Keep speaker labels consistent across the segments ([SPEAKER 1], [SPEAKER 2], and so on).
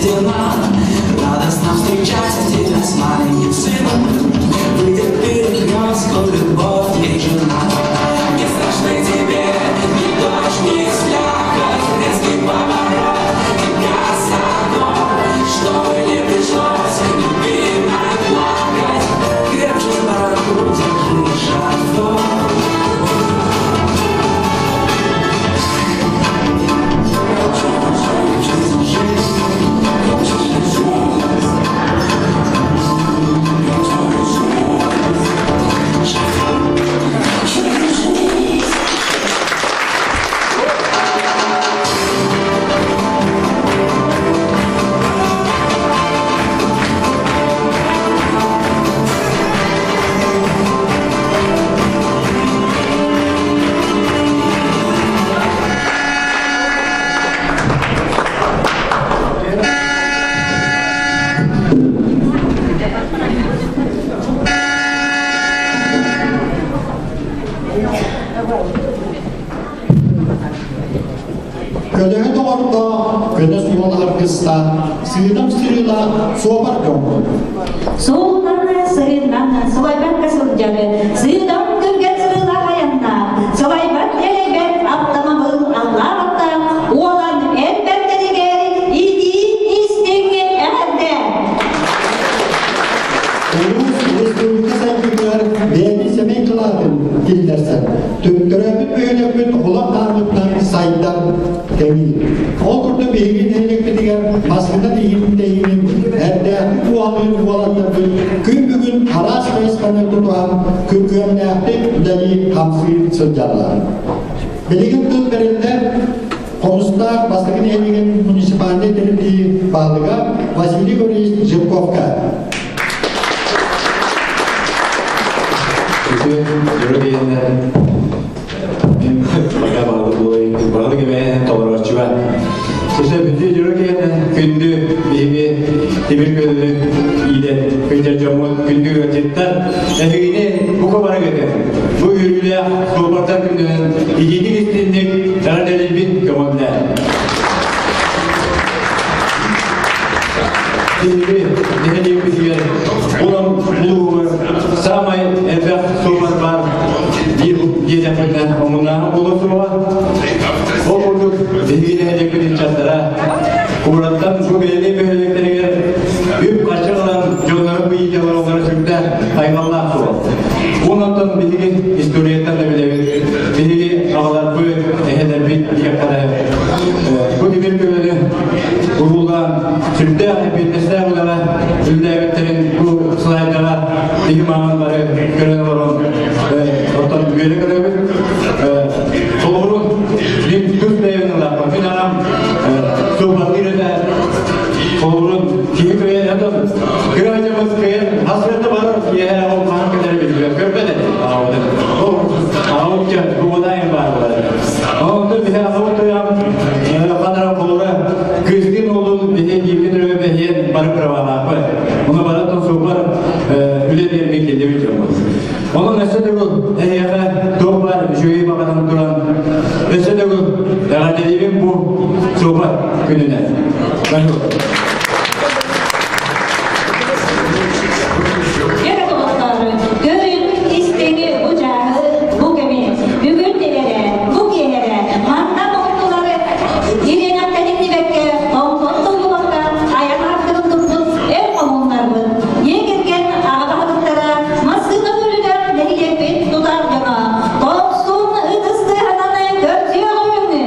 [SPEAKER 1] дела. Радостно встречать тебя с маленьким сыном. Выйдет перекрестку любовь и жена. Не страшны тебе ни дождь, ни слякоть, резкий поворот и косогор. Чтобы не пришлось любимой плакать, крепче за руку держи шофер.
[SPEAKER 2] Көлөһө доҕордоох, көнө суол аргыстаах, сыыдам сырыылаах суобар дьоммут.
[SPEAKER 3] Суолланы сырыыннан сылайбакка сылдьары, сыыдам түргэн сырыылаах айаннаах, сылайбат элэйбэт аттамабыл аллаах аттаах, уолан эр бэрдэригэр итии истиҥ эҕэрдэ!
[SPEAKER 2] Улуус республика сайдыытыгар бэйэни сэмэй кылаатын киллэрсэн, төрөөбүт бөһүөлэкпит улам хаамыттан сайдан кэҥиир. Ол курдук биһиги нэһилиэкпитигэр массыына тиһигин тэйиинин эрдээхтик уһалыыр уолаттарбыт күн бүгүн араас хайысханы тутуһан күргүөмнээхтик үлэлии-хамсыы сылдьаллар. Билигин тыл бэриллэр Хомустаах бастакы нэһилиэгин муниципальнай тэрилтии баһылыга Василий Гаврильевич Жирковка.
[SPEAKER 4] Үтүө дьоро диэннэр мин бага баҕалык буолайын баҕалык эбээн толорооччуга Сесе бүтү дьоро диэннэр күндү биһиги тимир көлөнү иитэн кыдьар дьоммут күндү ыалдьыттар эһигини бука бары көтөр бу үөрүүлээх суоппардар күнүнэн итиитик истинник эҕэрдэлиибин көҥүллээн Биһиги нэһилиэкпитигэр Булан улууһугар саамай элбэх суоппар баар диир диэтэхпитинэ омуннааҕы буолуо суоҕа. Ол курдук биһиги нэһилиэкпит ыччаттара куораттан бу бэйэлии бөһүөлэктэригэр үп-харчы ылан дьоннорун быйыыталар олоро сүрдээх хайҕаллаах суол. Онон биһиги историяттан да билэбит. Биһиги аҕаларбыт, эһэлэрбит диэххэ бу тимир көлөнү уруулаан сүрдээх эппиэтинэстээх үлэҕэ үлэлээбиттэрин бу слайдаҕа биһи маҥан бары көрөн олорон оттон үөрэ көрөбүт. Толору мин тус бэйэбин ылааппын. Мин аҕам суоппардыыр этэ. Холобурун киһи кыайан отон кыра дьоммут кыайан хас да барар киэһэ ол хаһан кэлэрэ билбэт көрбөт этэ аҕабытын. Ол аҕабыт бугунайын баар буолар. Онтон биһи аҕабыт туйам ханара холура кыыстыын уолун биһи бииргэ төрөөбүт бэһиэн бары правалаахпыт. Ону барытын суоппар үлэ диэммит кэллибит дьоммут. Онон өссө төгүл эһиэхэ туох баар үчүгэй баҕанан туран өссө төгүл эҕэрдэлиибин бу суоппар күнүнэн.
[SPEAKER 3] Көрүҥ, истиҥи бу дьааһы, бу кэми, бүгүн тилэрэ, бу киэһэрэ, манна муһуннулары ириэнэхтэн иҥнибэккэ, онтон толлубакка айан аартыгын туппут эр хоһууннарбыт, дьиэ кэргэн аҕа баһылыктара массыына көлүгэр нэһилиэкпит тутар дьоно, тохсун ытыс тыаһынан көрсүөҕүҥ!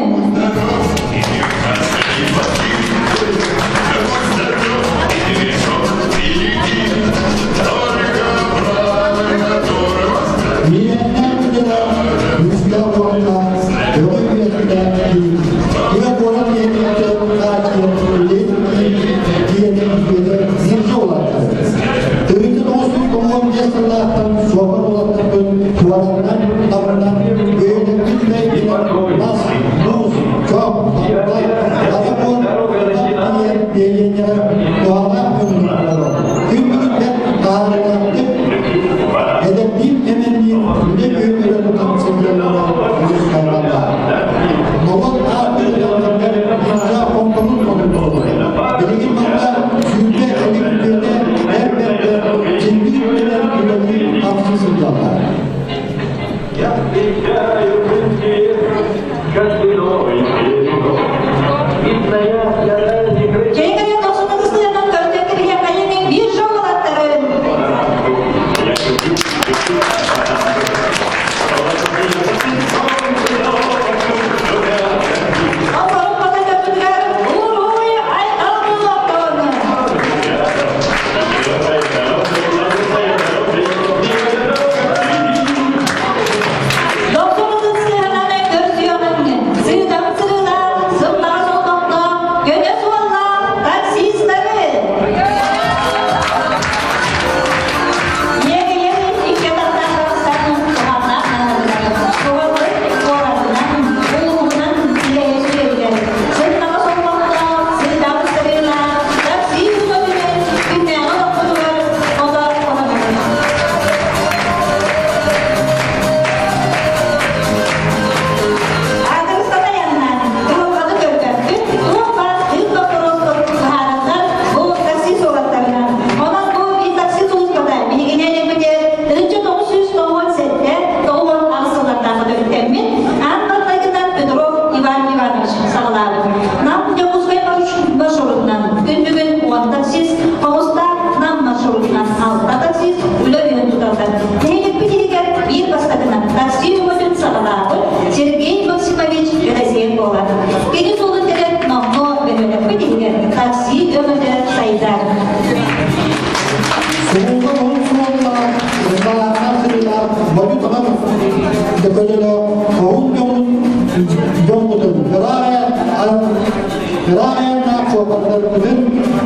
[SPEAKER 2] суоппардарбытын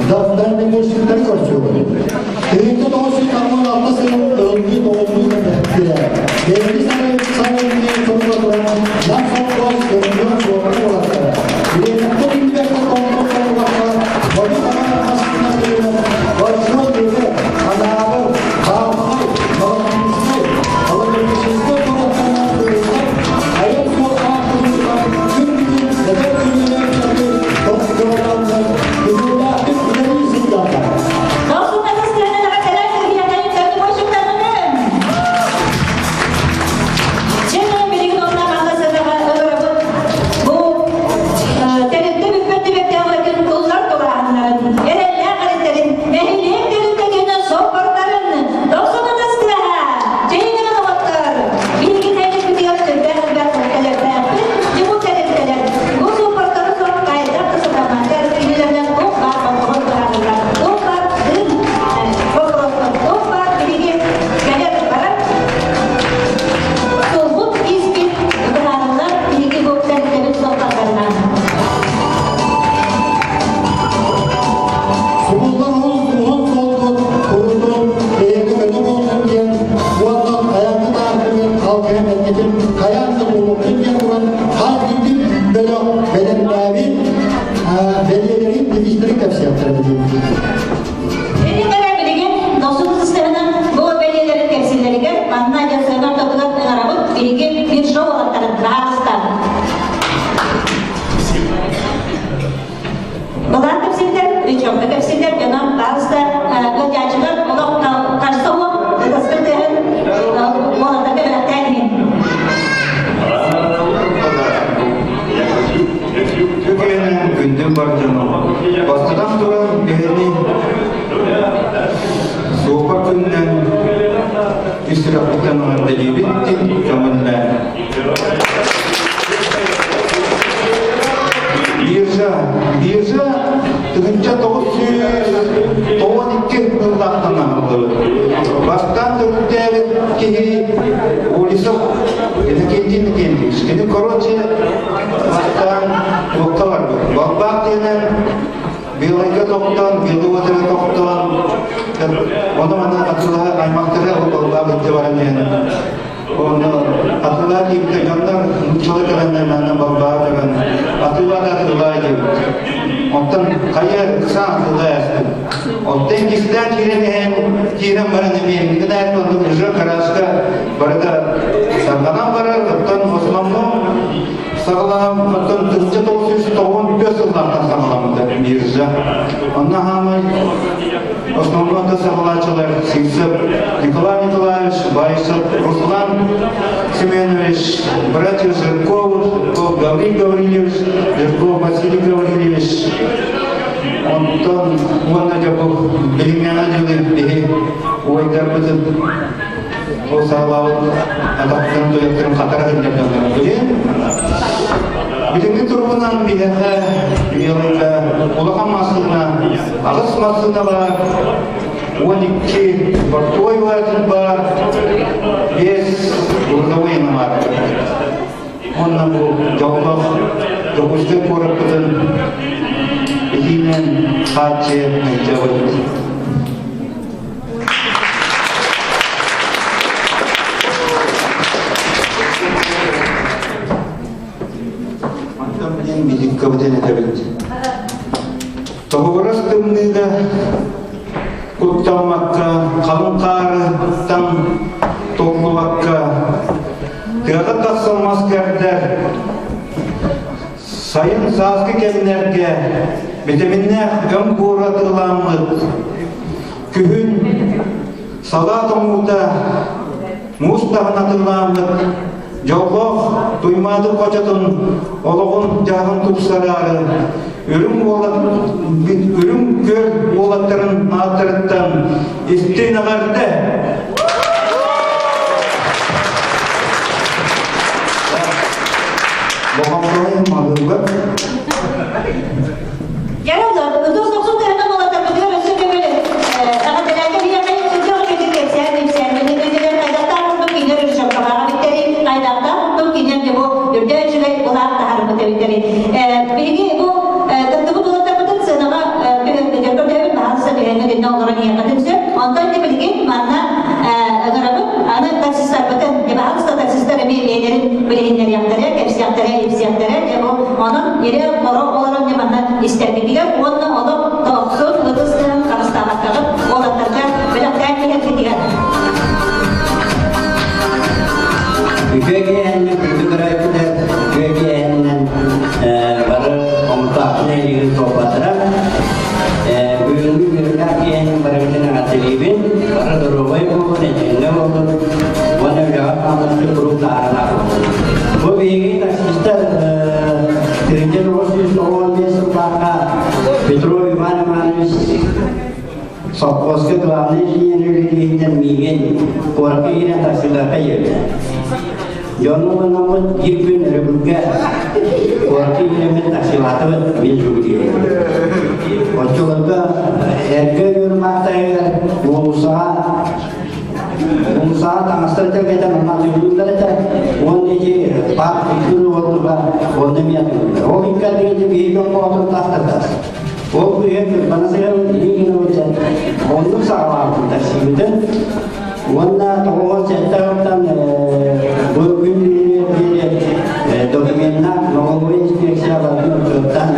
[SPEAKER 2] дальнобойщиктары көрсүөҕүн. 1996 сылын ылыныы тоҕоллуу кэмнэттилэр. Бэйэни салайыныы соруга туран, Нам совхоз көмүлүөн суоппара уолаттара. Бириэмэттэн иннибэккэ томтор толлубакка, бары саҥа массыына көлөнөн Большой Бөҕө, Анаабыр, Баахай, Балаҕанньыскай, Алакыргычыскай куораттарынан тыырыллар айан суол аартыгын күн бүгүн эдэр көлүөнэ ыччаты тохтотоллор, тутуулаахтык үлэлии сылдьаллар.
[SPEAKER 3] Бу тэрилтэ бүппэт түбэктээх туллар тулааһыннарын, эрэллээх эрэттэрин, нэһилиэк тэрилтэтин соппордарын, дохсунатас тыаһа, чэйинэн оҕоттор, биһиги нэһиликпитигэр сүрдээх элбэх тэрилтэлэрдээхпит, дьыбыл тэрилтэлэр. Бу соппордору суох хайдах да сатамматтар, кинилэринэн туох баар боппуруос быһаарыллар, туох баар тыын боппуруостар, туох баар биһиги кэлэр барар суолбут испит быһаарыллар, биһиги бу тэрилтэбит суоппардарынан.
[SPEAKER 2] Субуллар уһун суолгут куруутун эйэгэ көнө буолсун диэн уонна айаҥҥа таартыгын халкыһан эттитин хайаан да буолуохтун диэн туран хас биирдии бөлөх бэлэмнээбит бэлиэлэрин девизтэрин кэпсиэхтэрэ диэбитин.
[SPEAKER 3] Ити кэрэ билигин дохсун сыстыһынан бу бэлиэлэрин кэпсииллэригэр манна дьассыана ортотугар ыҥырабыт биһиги бир шоу уолаттарын баһаалыста. Былаан кэпсииллэр, речевка кэпсииллэр, дьонон баалыста ыалдьааччылар олох харса уох ытаскын тыаһын уолаттарга бэлэхтээн иһин.
[SPEAKER 5] Түгэнэ күндү бар дьоно. Бастатан туран биһини суоппар күнүнэн ис сүрэхпиттэн эҕэрдэлиибит көҥүллээн. Биржа, биржа 1992 сыллаахтан аһыллыбыт. Бастаан төрүттээбит киһи Олесов Иннокентий Иннокентьевич. Кини, короче, бастаан туохха барбыт. Балбаах диэнэн Белайга тохтоон, Белый озеро тохтоон, ону маны атыылаһа аймахтара ол балбаах илдьэ баран иһэн Онно атылаа диэбитэ дьоннор нууччалыы кэлэннэр манна балбаа дьон атылаа да атылаа диэбит. Оттон хайа ыксаан атылаа эстим. Оттон иккистээн киирэн иһэн киирэн баран эмиэ инникинэ оннук уже гаражка барыта сарданан барар, оттон в основном саҕалаан оттон 1994 сыллаахтан саҕаламмыта биржа. Онно хаамай Основной саҕалааччылар Сивцев Николай Николаевич, Байсов Руслан Семенович, братья Жирков, Гаврил Гаврильевич, Жирков Василий Гаврильевич, онтон уонна дьэ бу билиҥҥэҕэ дылы биһи уойдарбытын ол саҕалаабыт атахтарын туйахтарын хатара сылдьар дьоннор билин билиҥҥи туругунан биһиэхэ Белыйга улахан массыына Аҕыс массыыналаах 12 бортой баатын баар, 5 грузовой иномарка. Онно бу дьоллоох Дьокуускай куораппытын итиинэн хааччыйа сылдьабыт. Мантан диэн визиткабытын этэбит. Тоһугурас тымныыга куттаммакка, халыҥ хаарыттан толлубакка, тыаҕа тахсан мас кэрдэр, сайын сааскы кэмнэргэ битэминнээх өҥ буора тылламмыт, күһүн салаа тоҥуута муус таһын атыллааммыт, дьоллоох Туймаады хочотун олоҕун-дьаһаҕын тупсараары үрүҥ уолат үрүҥ күөл уолаттарын ааттарыттан истиҥ эҕэрдэ! Бохомтоһун малыыбат.
[SPEAKER 3] Яралар, ытыс дохсун тыһынан уолаттарбытыгар өссө көмөл эҕэрдэлээтэ биһиэхэ сүрдээх үчүгэй кэпсээн ипсээн кинилэр хайдахтаах курдук кинилэр үрүчөккаҕа бүттэри хайдахтаах курдук кинилэр дьэ бу үрдэ үчүгэй былаан таһаарбыт эбиттэрий. Биһиги бу кыттыбыт уолаттарбытын сыаналаан кэпсиэхтэрэ, ипсиэхтэрэ. Дьэ бу онон ирэ-хоро олорон дьэ манна истэргитигэр уонна олох тохсун ытыс тыаһын харыстаабаккаҕыт уолаттарга бэлэхтээн иһэргитигэр.
[SPEAKER 6] Үтүө киэһэннэн күндү көрөөччүлэр, үтүө киэһэннэн бары омутаахтын илигин суоппатара. Бүгүҥҥү үөрүүлээх киэһэнин барыгытын эҕэрдэлиибин. Бары доруобай буолун, этэҥҥэ буолун уонна үлэҕэ хамнаска куруук таһааралаах буолун. Бу биһиги таксистар 1995 сыллаахха Петров Иван Иванович Совхозка главный инженер үлэлииһиттэн миигин куоракка киирэн таксиларга иһэрдэ. Дьону ылынаммыт биир күн өрөбүлгэ куоракка киирэммит таксилаатыбыт мин жугутиир. Оччолорго эргэ үөрмаахтайыгар уулуссаҕа уулуссаҕа таҥастар тэлгэтэн онно атыылыыллар этэ. Уонна ити баар культура уоллуга онно эмиэ атыылыыллар. Ол икки ардыгар биһиги дьон оҕотун тастардар. Ол быыһа кырбана сыһан илии гына сылдьан оннук саҕалаабытым таксибытын уонна 97 сылтан бу күн үүнүөр диэри докуменнаах налоговай инспекция барытын учуоттаан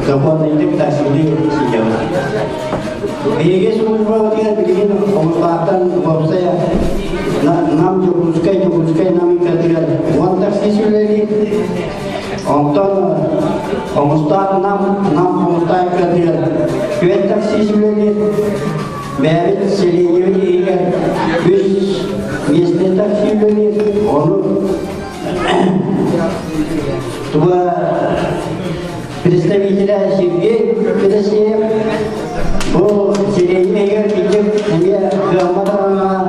[SPEAKER 6] законнайдык таксилыы сылдьабыт. Биһиги службабытыгар билигин Хомустаахтан уопсайа Нам Дьокуускай, Дьокуускай Нам ыккардыгар 10 таксист үлэлиир. Онтон Хомустаах Нам, Нам Хомустаах кыатыгар түөрт таксист үлэлиир. Бэйэбит сэлиэнньэбит иһигэр үс местный такси үлэлиир. Ону туга представителя Сергей Федосеев бу сэлиэнньэ иһигэр кырдьык эмиэ кыаммат араҥаҕа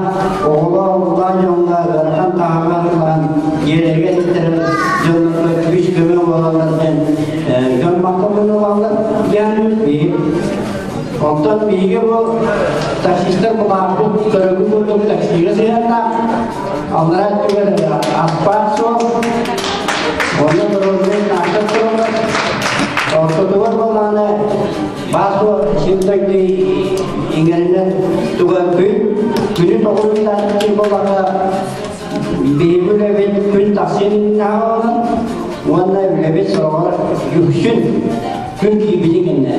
[SPEAKER 6] оҕолоох улахан дьоҥҥо ыарахан таһаҕас ылан дьиэлэригэр иттэрэр дьоннорго күүс-көмө буолаллар диэн дьон махталын ылаллар диэн биһиги Онтон биһиги бу таксистар былааппыт көрөгүн курдук таксига сыһыаннаах аллараа өттүгэр аспаат суох онно дорожный знактар тураллар ортотугар буоллаҕына баас сир дойду иҥэринэр туга күн күнү тоҕуруйдаан буоллаҕына биһиги үлэбит күн тахсыан иннинэ уонна үлэбит сороҕор үксүн күн киирбитин кэннэ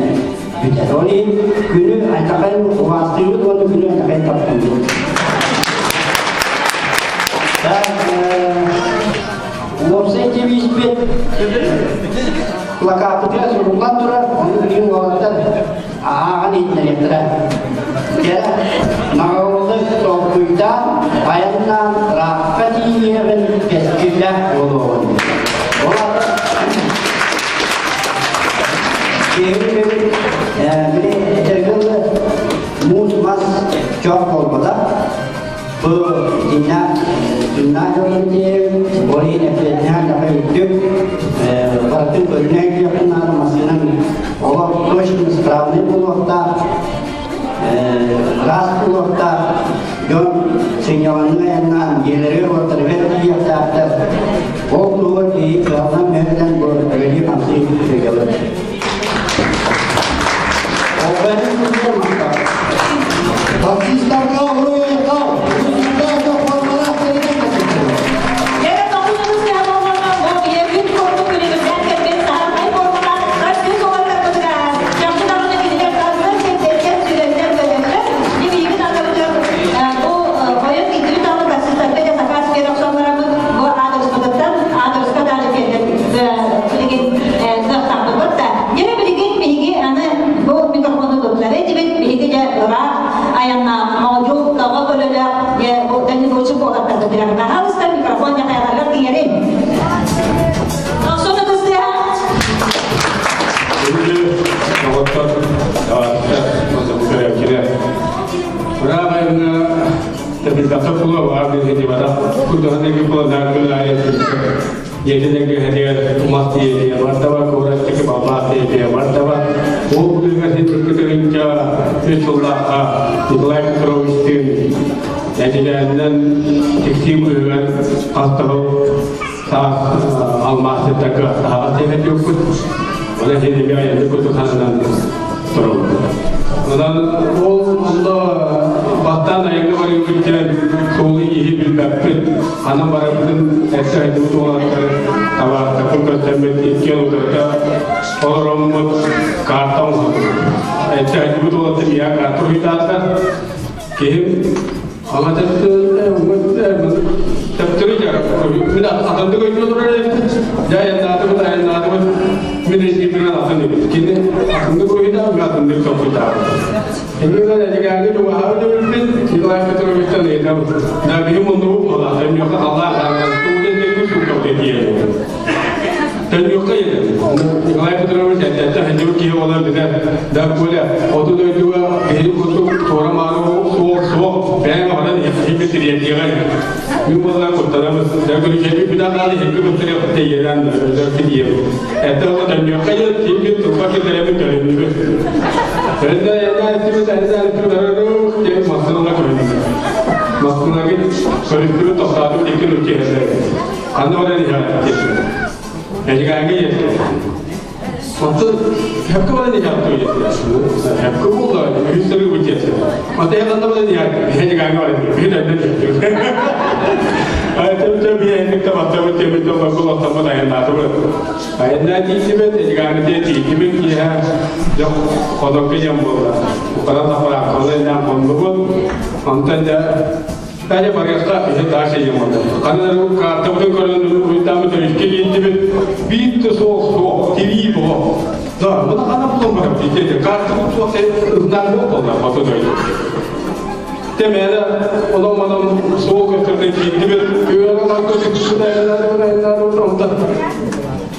[SPEAKER 6] бүтэр. Ол иһин күнү айтахайын убаастыыбыт уонна күнү айтахайын таптыыбыт. Так, уопсай девизпит плакатыгар суруллан турар, ону билигин уолаттар ааҕан иһитиннэриэхтэрэ. Дьэ, наҕыллык толкуйдаан, айаннаан ыраахха тиийиэҕин кэскиллээх буолуоҕун. Ол аата киһи били этэргэ дылы муус мас чоох буолбатах. Бу дьиҥнээх дьиҥнээх дьонун тиэйэбит, ол иһин эппиэтинэһэ элбэхэ үрдүк, барытын көрүнэ өйдүөххүн наада массыынан олох точно исправный буолуохтаах, ыраас буолуохтаах, дьон сынньалаҥҥа айаннаан дьиэлэригэр-уоттарыгар тиийиэхтээхтэр. Ол туһугар киһи кыһаллан-мүһэллэн бу үлэлии-хамсыы сылдьабыт.
[SPEAKER 2] Таксистарга уруй-айхал! Улуустарга формалаах тэринэн кэлбиттэр.
[SPEAKER 3] Дьэ, тоҕус кыһалҕаларга бу ийэбит курдук күнүмүздээн кэлбит саһархай формалаах таксист уолаттарбытыгар чахчы даҕаны кинилэр тастан сирдэртэн сүлэллэр бөлөхтөр биһиги ардыбытыгар бу хойут киирбит даҕаны таксистарга дьэ сакаас биэрэ охсон бараммыт бу аадырыспытыттан аадырыска даҕаны тиэрдэр билигин кыахтаахпыт да дьэ билигин биһиги аны бу микрофону туттара этибит биһиги дьэ ыраах айаннаах моодьул тоҕо көлөлөөх дьэ бу дальнобойщик буолаттарбытыгар пожалуйста микрофон дьэ хайаларыгар тиийэрин Тохсун ытыстыа
[SPEAKER 7] Бүгүнү доҕоттор, көрөөччүлэр. Ыраах айаҥҥа тэбилбэххэ була баар биһиги куддаһын була күн аайы дьиэтин эҥгиһэтигэр умас тиийэтигэр бардаба, куорат диэки баллаах тиийэтигэр бардаба. Ол күнүгэр ситиккитиринча үс сыллаахха Николай Петровичтыын Эдьигээнинэн тиксии быыһыгар хас да саас алмаасчыттарга таһаҕас тиэхэтиэхпит. Онон эһиги айаннык курдук сананан турабыт. Онон ол онно бастаан айаҥҥа барыыбыт диэн суолу иһи билбэппит. Ханан барарбытын эссе айдыбыт уолаттары табаарыстарбын көрсөммүт иккиэн утарыта олороммут карта оҥоһуллубут. Эссе айдыбыт уолаттар миэхэ карта уһуйтаатылар. Киһим Төптөрү мин атындык өйдүү олорор эбит. Дьэ айаннаатыбыт, айаннаатыбыт. Мин өйдүүбүнэн атын эбит. Кини атындык уруһуйдаах, мин атындык толкуйдаабыт. Иннинэн эдигээҥҥэ чугаһаабыт эбиппин, Николай Петровичтан ыйытабын. Да биһи муннубут буолаата, миэхэ халлаан хаалан, тугу диэки суукка тиийэн. Төннүөххэ иһин. Николай Петрович эрдэттэн сылдьыбыт киһи буолан билэр. Да Коля, хоту дойдуга биһиги курдук туора-маары суох суох бэйэҥ баран иһикки тириэрдиэҕэ. Мин буоллар куттанабын. Да күрүчэби бүтэн хаал иһикки куттарыах тэйиэрэн өлөр тиийэбин. Эрдэ оҕо төннүөххэ диэн ким турба киллэрэбин төлөннүбүт. Төннө айаннаан истибит, айаннаан истибит, арырух диэн массыынала көрүннүбүт. Массыынага көрүстүбүт, тохтоотубут, икки нучча иһэллэр. Ханна баран иһэҕит диэтим. Эдьигээҥҥэ диэтим. Онтон хэпкэ баран иһэҕит дуо диэтим. Хэпкэ буолла, үһүс сырыыбыт диэтим. Онтон ханна баран иһэҕит? Эдьигээҥҥэ баран иһэбит. Биһи төннөн иһэбит. Айтым биһиэнник табаттабыт диэбит олорго олохтоммут айаннаатыбыт. Айаннаа тиийдибит, Эдьигээҥҥэ тиийдибит киэһэ дьон ходокко диэн буолла. Уккаран таппарааккалар илээн хоннубут. Онтон дьэ Таня барыахха иһэ дальше йомода. Ханна картабытын көрөн уруйдаамыт өрүскэ киирдибит. Биир да суох суох, тирии буо. Да, мына хана булан барам диэтэ. Картабыт суох ызнан буо болла хоту дойду. Темеде онон манан суол көстөрдөн киирдибит. Күөрэ ларга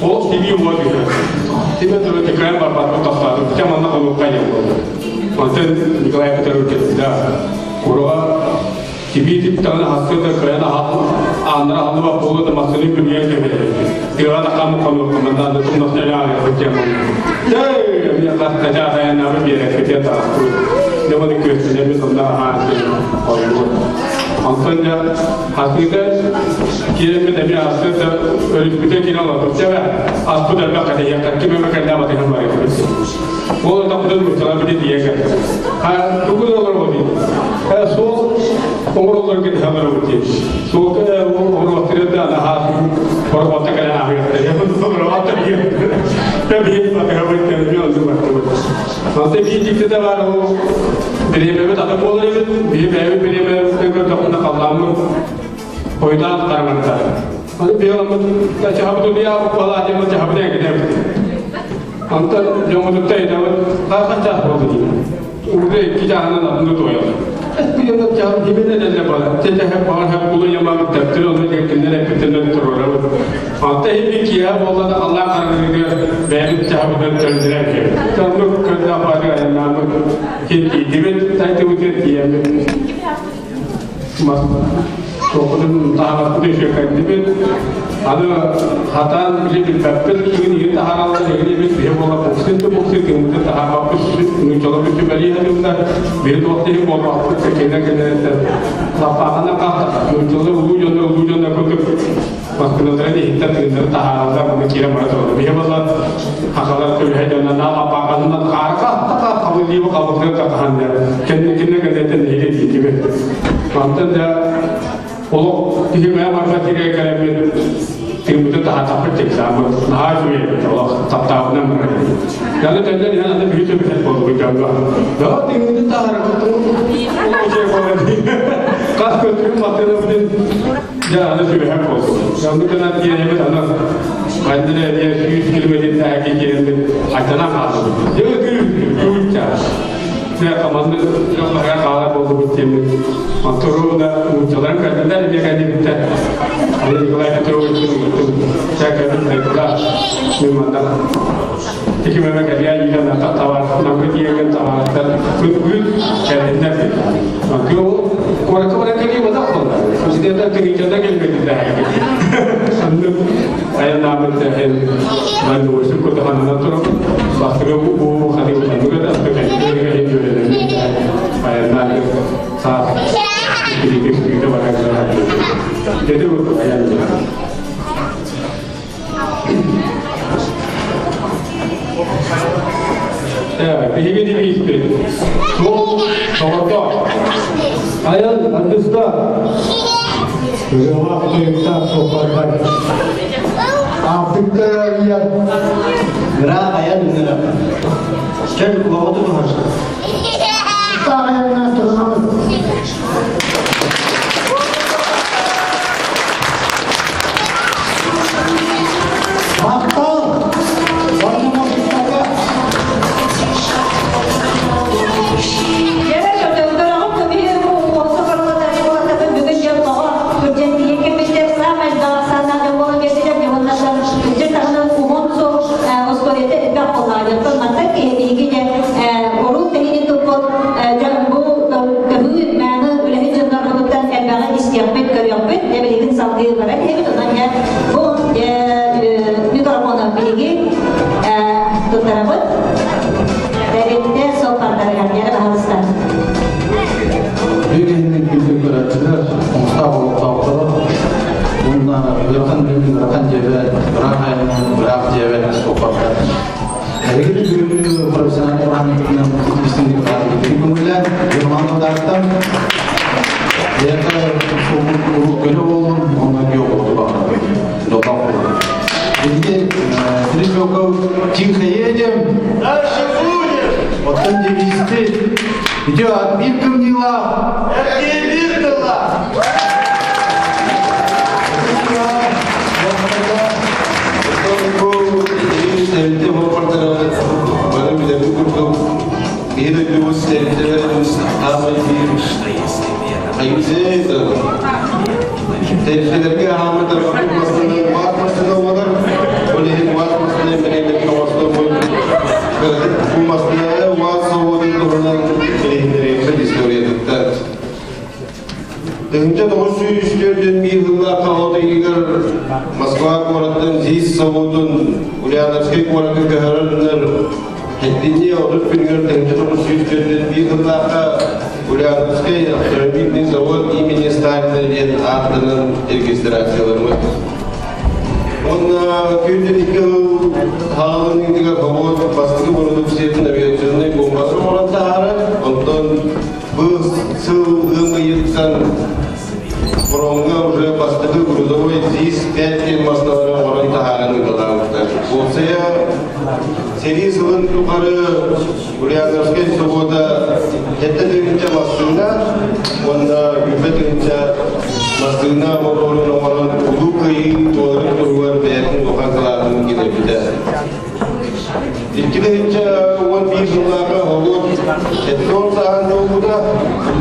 [SPEAKER 7] Ол тирии буо түһэр. Тиме туру тикрен барбат тохтаатым. Тем онно хонукка болду. Онтон Николай Петрович да Куруга тибии типтэҕинэ хаска да кыайан ааннара аһыллыбат буолуо да массыына күнүгэр кэбиһэр. Тыаҕа да хаамы хонуохха тумнахта элэ диэн Эй, миэхэ хачаа хайаннаабы биэрэккитиэ таҕыстыбыт. Дьэ маны күөстүнэбит онно аһаан хойбут. Онтон дьэ хасыыта киирэммит эмиэ аспыт да өрүспүтэ киирэн олорбут. Дьэ аспыт элбэх кэтэһиэххэ ким эмэ кэллэ батыһан барыахпыт. Ол отохпутун нууччалар бити тиийэн кэллэ. Ха, тугу да олоробут дии. Ха, суол оҥороллор кэтэһэ олоробут дии. Суолга оҥоруохтара да наһаа хороботто кэлэн ааһыахтара. Хороботто биир батыһабыт кэлби оннук бардыбыт. Онто биир дьиктитэ баар ол бириэмэбит атын буолар эбит. Биһи бэйэбит бириэмэбитин көрдөхпүнэ халлааммыт хойутаан хараҥарда. Аны биһи чаһабыт улуйа балаатыймыт чаһабыт эҥкитэбит. Онтон дьоммутуттан ыйытабыт, хас чаас буолду дии. Урда икки чааһынан атынды туойар. Эспиэнэ чаһын химин элэллэ бара. Чэчэһэ баҕар хэп кулу ямабыт дэптэр онно диэккиннэр эппиттэнэн туруорабыт. Онто иһин киэһэ буолла да халлаан хараҥарыгар бэйэбит чаһыбытын төннөрөн кэлбит. Оннук көрдөөх баары айаннааммыт тиийдибит, тайтыбытыгар тиийэммит Туохпутун таһаҕаспытын сүөккэйдибит. Аны хатаан били билбэппит, игин игин таһаараллар, игин эбит биһи буола буксин да буксин тыыммытын таһаарбаппыт, нууччалар бүтүмэлии сатыыллар, биһи туох да иһин буолбаппыт, кэнэ кэнэттэн лаппаахынан хаалта, нууччалар улуу дьонно улуу дьонно курдук маскыналарын иһиттэн тыыннарын таһаараллар, уонна киирэн бара тураллар. Биһи буолла хахалар түбэһэ дьонно наа лаппааханынан хаарга хабыллыы хабыллыы хахаһаннар кэнникинэ кэнниттэн нэһилиэ тиийдибит. Мантан да олох киһи мэ барба тигэ кэлэммит тыыммытын таһаатахпыт тиксааммыт наһаа үчүгэй эбит олох таптаабынан барар. Яны төннөн иһэн аны биһи төбүһэт буолбут дьоҥҥо. Да тыыммытын таһаарбыт Хас көтүрүм маттыырабытын дьэ аны сүбэһэр буолбут. Оннук гынан тиэрэммит аны ханна эрэ 100 километр таһаки киирэммит айтанан хааллыбыт. Дьэ ытыы чаас. Дьэ команда дьон хаалар буоллубут диэммит. Онтору да нууччаларын көрдүлэр эмиэ кэллибиттэр. Аны Николай Петрович ыҥыртым. Дьэ кэлбит Николай мин манна Тикимэмэ кэлиэ иитэн табаар намга тиийэн табаарыттар күн кэлиннэр Кыыл куоракка баран кэлии батах буолла. Президенттэр тыгынчата кэлбэтин Аннык айаннаабыт тэһин дальнобойщик кутаханынан турап бастыгы уу хатыгы ханныга да кэлбитин үөрэнэммит айаннаан саас иккитик сүүтэ баран Дети аян Биһиги девизпит суол тоҕото айан аргыста.
[SPEAKER 2] Ырыалаах тойуктаах суоппардар. Аартыкка арыйар.
[SPEAKER 6] Ыраах айан ыҥырар. Чөл олоҕу тутуһар.
[SPEAKER 2] Таах айаннаах турунабыт. Махтал! Уонна
[SPEAKER 3] Дьэ, көтөллөрөҕүн көмүһү уолса барылатар уолаттарын бүгүн дьон тоҕо күрдьэн тиийэн кэлбиттэр саамай даҕасааннаах дьон буолан биэрдилэр дьоһуннартан күрдьэн таһынан уһун суол устуоруйата элбэх буоллаҕа дьонтон мантан киһи биһиги дьэ урут тэһиини туппут дьон бу көһүү мааны үлэһит дьоннорбутуттан элбэҕи истиэхпит көрүөхпүт дьэ билигин салгыы баран иһэбит онон дьэ бу микрофону биһиги туттарабыт Тэрилтэ суоппардарыгар дьэ баһылыста.
[SPEAKER 4] Бүгүн күндү көрөөччүлэр, омустаах олохтоохторо уонна ыарахан үлэни ыарахан дьиэбэ, ыраах айанынан ыраах дьиэбэ суоппардар. Эһиги бүгүҥҥү профессиональнай бырааһынньыкпынан истиҥник бааргытын көҥүллээн, Роман Ударыттан бэйэхэ көнө буоллун, уонна үтүө оҕолору баҕарабын. Дьоллоох буолун. Биһиги Трипёков тихо едем,
[SPEAKER 8] Дальше будем!
[SPEAKER 4] Оттон девизти Идет биир кымньыылаах,
[SPEAKER 8] Эргиир тыллаах!
[SPEAKER 9] Тэрилтэ буолбардара бары билэбит курдук биир өйдүүбүт тэрилтэлэр хаамай биир хайгызе тэрилтэлэргэ хаамай тарҕаппыт массыына баар массыына буолар ол иһин баар массыына бэлиэлэрин оҥостоммут бу массыына УАЗ заводун туһунан билиһиннэриэхпит историятыттан 1904 сыллаахха от ыйыгар Москва куораттан ЗИС заводун Ульяновскай куоракка көһөрөннөр Хэттинньи 30 күнүгэр 1941 сыллаахха Ульяновскай автомобильный завод имени Сталина диэн ааттанан регистрацияламмыт. Уонна күндү икки сыл хаалыныытыгар завод бастакы бородууксуйатын авиационнай бомбатын оҥорон таһаарар. Онтон бу сыл ыам ыйыттан фроҥҥа уже бастакы грузовой ЗИС-5 диэн массыыналары оҥорон таһааран ыыталаабыттар. Уопсайа сэрии сылын тухары Ульяновскай собуота 7 тыһыынча массыына уонна 100 тыһыынча массыына моторун оҥорон Улуу Кыайыы туоларын туһугар бэйэтин улахан кылаатын киллэрбитэ. 2011 сыллааҕы оҕуруот хеттон саһаан буолбута.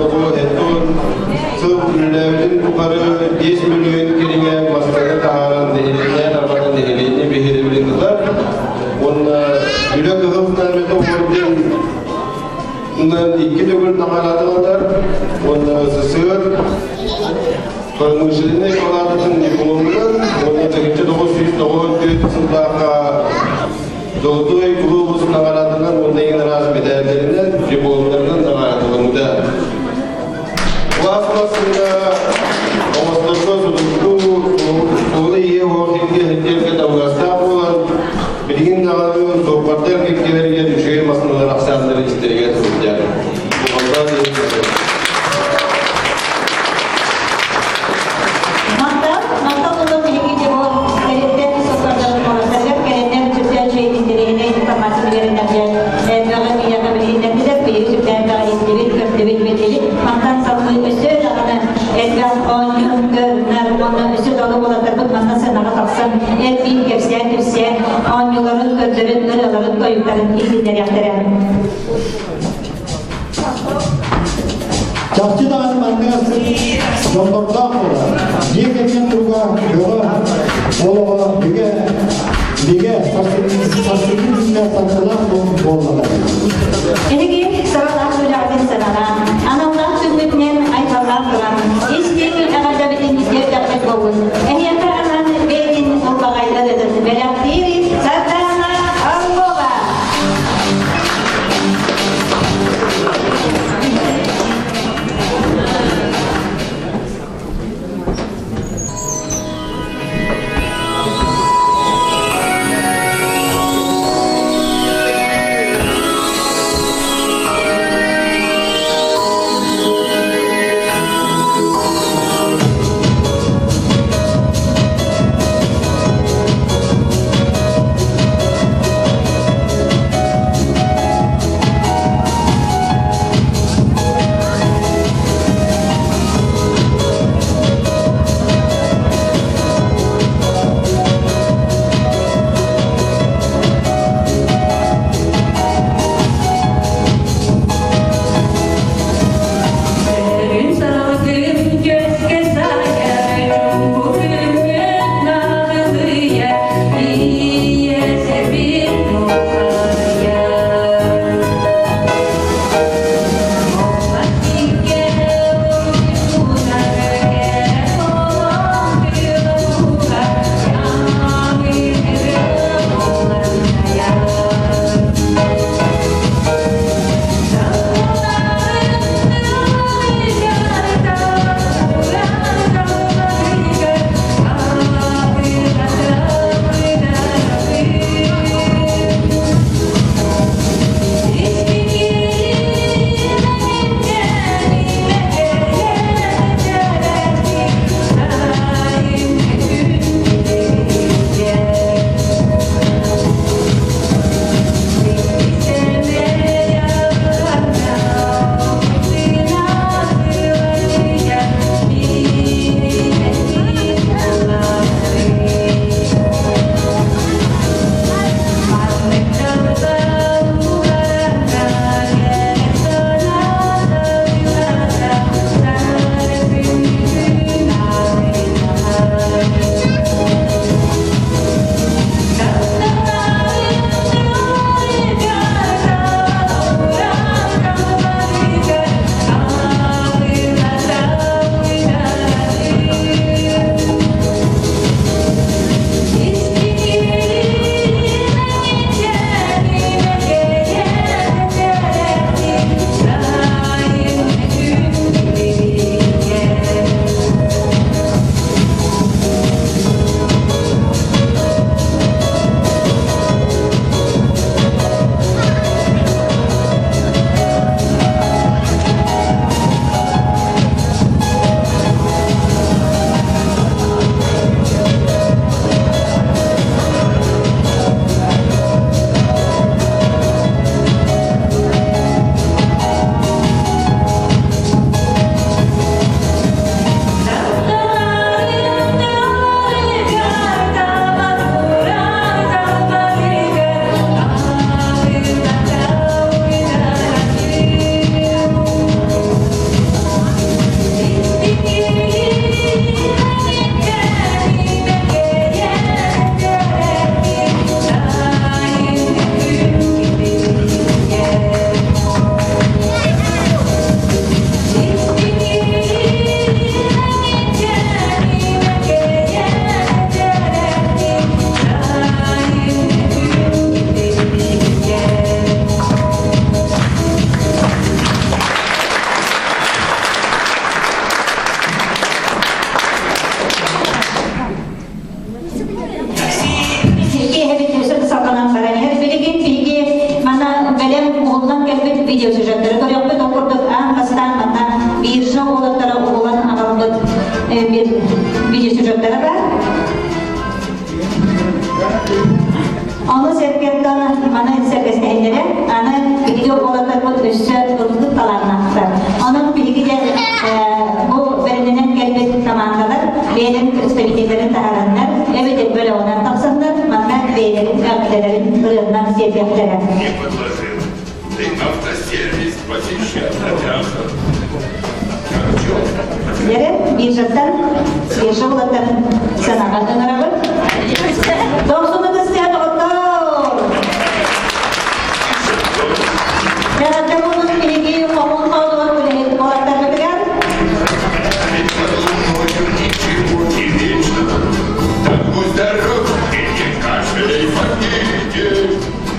[SPEAKER 9] Онно хеттон сыл үлэлээбитин тухары 5 мөлүйүөн кэриҥэ мастары таһааран нэһилиэнньэ тарҕатан нэһилиэнньэ биһирэбилин ылар. Уонна үлэ кыһыл знамята орден икки төгүл наҕараадаланар. Уонна СССР промышленнай палаататын дипломунан уонна 1994 сыллаахха Золотой глобус наҕараадалар уонна ең араас мэдээллэринэн, дипломнарынан наҕараадаламмыта. Кылаас массыына оҥосторго судургу суолу ийэ уох илгэ сирдэргэ табыгастаах буолан, билигин даҕаны суоппардар кэккэлэригэр үчүгэй массыыналар ахсааннара истэригэр сылдьар.
[SPEAKER 3] Мантан, мантан онон биһиги дьобуон тэрилтэ суоппардарын уолаттарыгар кэлэннэр сүрдээх үчүгэй интэриэһинэй информация биэрэннэр элбэҕи биһиэхэ билиһиннэрдилэр, биһиги сүрдээх элбэҕи истибит, көрдүбүт, биллибит. Мантан салгыы өссө даҕаны элбэх оонньуу көрүнэр уонна өссө даҕаны уолаттарбыт манна сыанаҕа тахсан эр-биир кэпсээн-кэпсээн оонньууларын, көрдөрөн, ырыаларын, тойуктарын иһитиннэриэхтэрэ.
[SPEAKER 2] Чахчы даҕаны маннык астык дьоннордоох буолар. Дьиэ кэргэн туруга бөҕө, олоҕо бигэ, бигэ, сарсыҥҥы күҥҥэ сарсылаах буоллаҕа.
[SPEAKER 3] Эһиги сыралаах үлэҕитин сыаналаан, аналлаах күммүтүнэн айхаллаан туран, истиҥ эҕэрдэбитин тиэрдэххит буоллун. Эһиэхэ анаан бэйэтин ылбаҕайдарытын бэлэхтиир Сардаана Орлова! бэлэм уһуллан кэлбит видеосюжеттары көрүөхпүт. Ол курдук аан бастаан манна биржа уолаттара уһулан аҕалбыт видеосюжеттара бар. Ону сэргэттэн маны сэргэстэһиннэрэ аны биһиги уолаттарбыт өссө ылбыт талааннаахтар. Онон биһиги де бу бэринэнэн кэлбит командалар бэйэлэрин представителлэрин таһаараннар, эбэтэр бөлөҕүнэн тахсаннар, манна бэйэлэрин эҕэрдэлэрин ырыаннан сиэтиэхтэрэ.
[SPEAKER 10] Не подложил. Ты автосервис посещал обязан.
[SPEAKER 3] Дэрэ биржаттан биржа уолаттарын санаҕа ыҥырабыт. Дохсуну кыстыа доҕоттоор! Эҕэрдэ буолун биһиги хомун хоолугар үлэһит уолаттарбытыгар.
[SPEAKER 10] Ничего не вечно. Так будь здоров и не кашляй в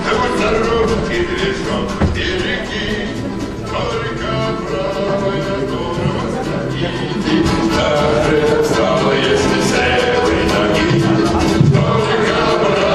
[SPEAKER 10] Да будь здоров и движок береги. Только правой которого Даже стало, если с левой ноги. Только правой.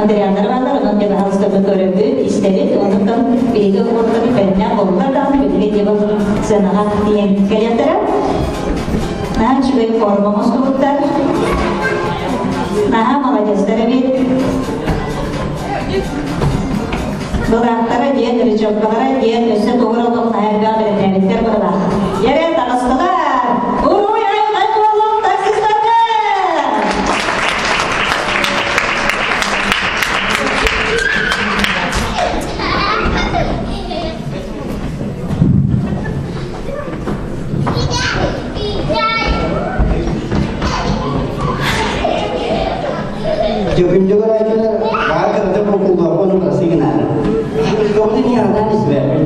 [SPEAKER 3] Материаллар бааллар, онон дьэ баһаалыста бу көрөбүт, истэбит, онтон биһиги оҕолорбут бэлэмнээх буоллар даҕаны билигин дьэ бу сыанаҕа тиийэн кэлиэхтэрэ. Наһаа үчүгэй форма оҥостубуттар. Наһаа маладьыастар эбит. Былааттара диэн, рычагтара диэн, өссө тугу эрэ олох наһаа элбэх бэлэмнээбиттэр быһыылаах. Дьэрэ, таҕыстылар! Уруй айхай буоллун таксистарга!
[SPEAKER 6] Дьөгүндү көрөөччүлэр баар кырата букуллуохпун утарсы гынаары. Көҕүтүн иһаатаан испэппин.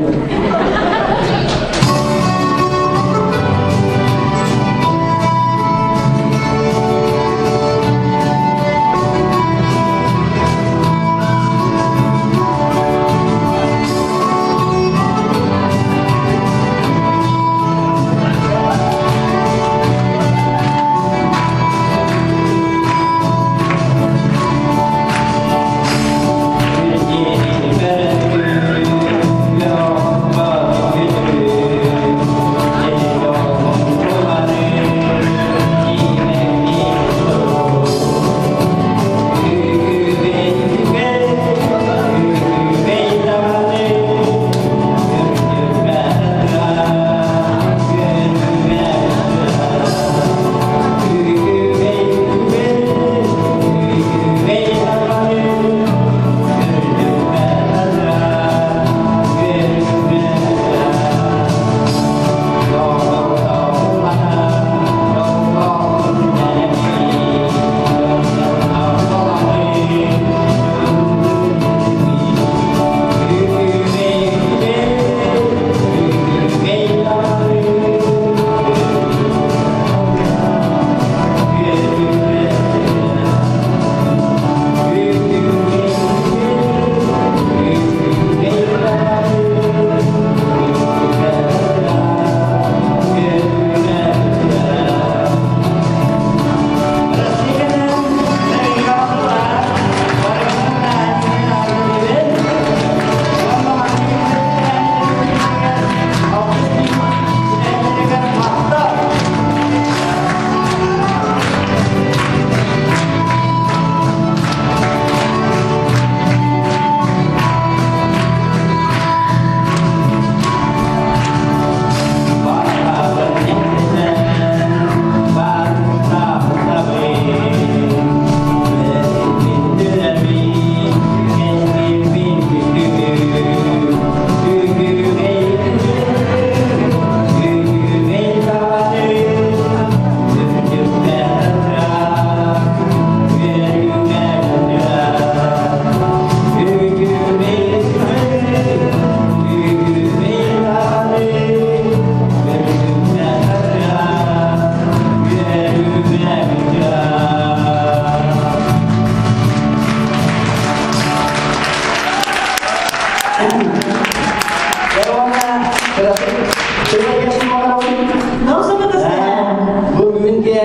[SPEAKER 6] Бу бүгүнгэ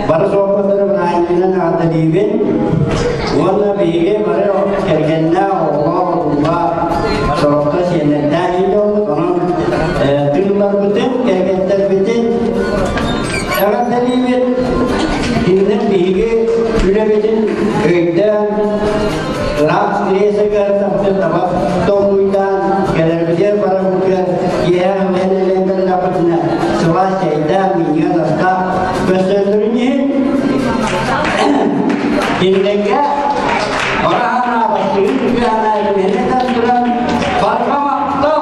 [SPEAKER 6] бары суоппаттары бырааһынньыгынан эҕэрдэлиибин уонна биһиги бары кэргэннээх, оҕолоох, уруулаах, сорохто сиэннэрдээх иитэ Онон тыылларбытын, кэргэттэрбитин эҕэрдэлиибит. Кинилэр биһиги үлэбитин өйдөөн, ыраах сирэйсэгэр тахсан таба толкуйдаан, кэлэрбитигэр барарбытыгар киэһэ үлээн кэллэхпитинэ сылаас чэйдээх, минньигэс астаах көрсөллөрүн иһин кинилэргэ бара санаабаттыгын үтүө санаа этэн туран барҕа махтал!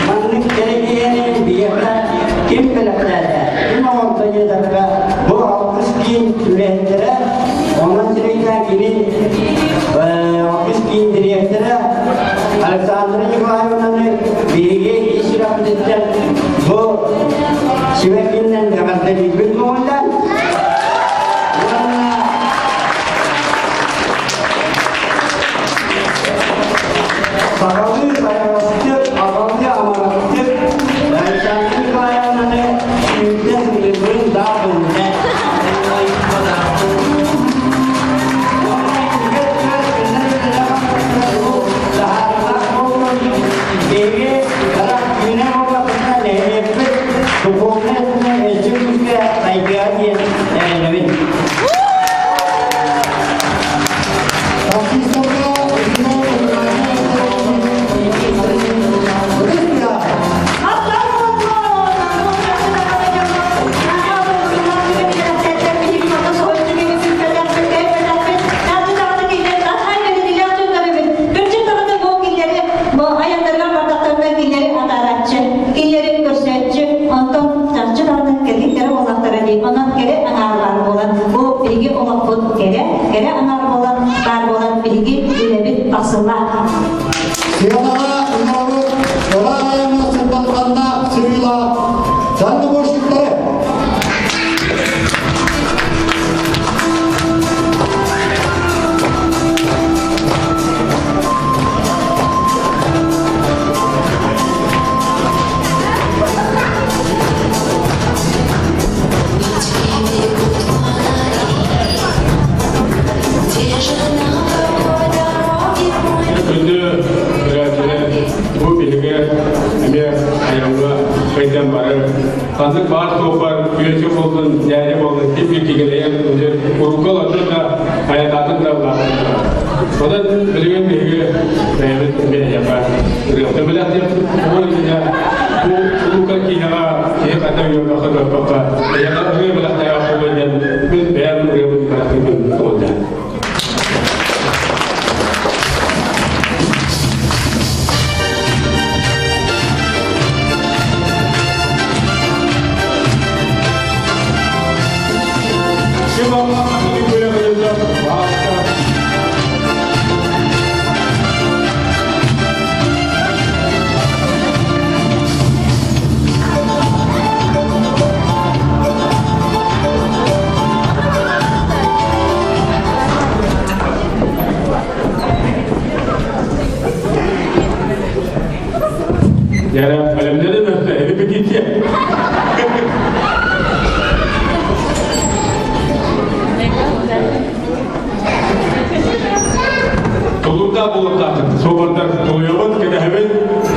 [SPEAKER 6] Маннык кэрэгиэни биһиэхэ ким бэлэхтээтэ, ким оҥордо диэтэххэ, бу алгыс киин үлэһиттэрэ, онон Сахалыы сайаҕастык, аҕалыы амарахтык, Александр Николаевнаны сүүрдэн ырыабын даа бынна.
[SPEAKER 3] Кэрэ аҥаар буолан, баар буолан биһиги үлэбит тахсыллаах.
[SPEAKER 2] Сыанаҕа ыҥырабыт ыраах айаҥҥа сырдатханнаах сырыылаах дальнобойщиктары.
[SPEAKER 7] Күндү көрөөччүлэр, бу биһиги эмиэ айылҕа кыйдан бары ханнык баар суоппар күөсү буоллун, дьээдьэ буоллун ким кигилэйэн урукку олордун да айаннаатын да улааттын да. Онон билигин биһиги бэйэбит эмиэ эйиэхэ ырыахта билэхтиэхпит. Ол иннинэ бу улуука киинэҕэ киһи ханна үөрбэххэ көрбөххө эйиэхэ ырыа бэлэхтээх буолуо диэн мин бэйэм ырыабын бэлэхтиибин көҕүллээн. Yani alemlere de репетиция. Тулурда булуктаатын, собордар тулуйабыт, кэтэһэбит.